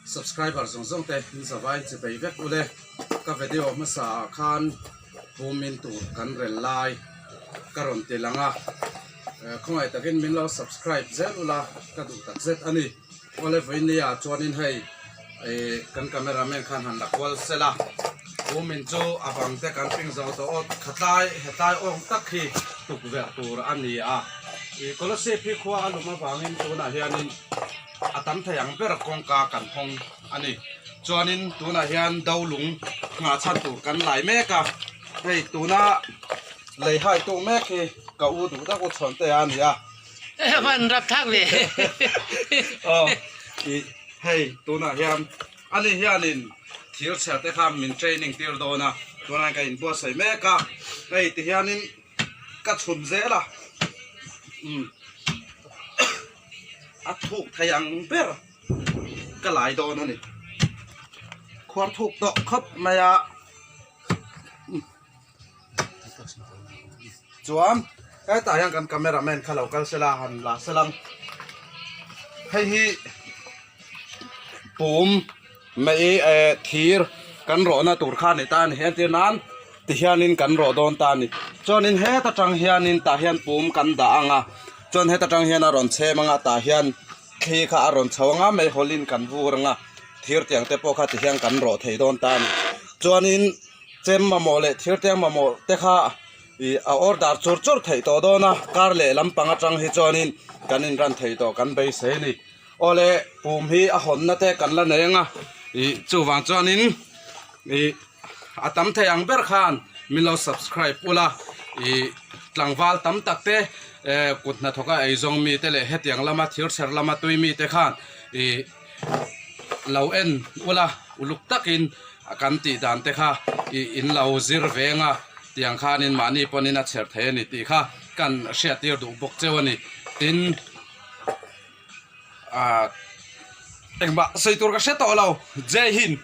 Subscriber zawng zawng te in zavai chi bei vek ule. Ka video hmasa ah khan pum in tur kan rel lai ka rawn ti lang a. Khawngaih takin min lo subscribe zel ula ka duh tak zet a ni. Awle vawinia chuanin hei kan camera man khan han la kual sela. Pum in chu a bang te kan ping zo tawh aw khatlai hetlai awm tak hi tukverh tur a ni a. Kolasib hi khua a lum avangin tunah hianin a tam thei ang ber kawngka kan hawng a ni. Chuanin tunah hian do lung nghah chhan tur kan lai mek a, hei tuna lei hai tu mek hi ka u duh tak u chhawn te a ni a. Van rap thak ve. Aw i hei tunah hian ani hianin thir chher te kha min training tir dawn a, tunah hian ka inbuatsaih mek a, hei tihianin ka chhun zel a umm a thuk thei ang ber ka lai dawn a ni khuar thuk tawh khawp mai a chuan hetah hian kan camera man kha lo kal sela han la sela hei hi pum Mai eh thir kan rawhna tur kha a ni ta a ni entir nan tihianin kan rawh dawn ta a ni chuanin heta tang hianin tah hian pum kan dah ang a chuan heta tang hian a rawn chhem ang a tah hian thli kha a rawn chho ang a meihawlin kan vur ang a thir tiang te pawh kha tihian kan rawh thei dawn ta a ni chuanin chem mamawh leh thir tiang mamawh te kha ih a order chur chur theih tawh dawn a kar leh lampang atang hi chuanin kan inran thei tawh kan beisei a ni. Awle pum hi a hawnna te kan la nei anga ih chuvang chuanin ih a tam thei ang ber khan min lo subscribe ula ih tlangval tam tak te eh kut hnathawka eizawng mi te leh hetiang lama thir chher lama tui mi te khan ih lo en ula uluk takin kan tih dan te kha ih in lo zir veng a tiang khanin mahni pawhin a chher thei a ni tih kha kan hriattir duh bawk cheu a ni tin. Ahh engmah sawi tur ka hre tawh lo Jai Hind.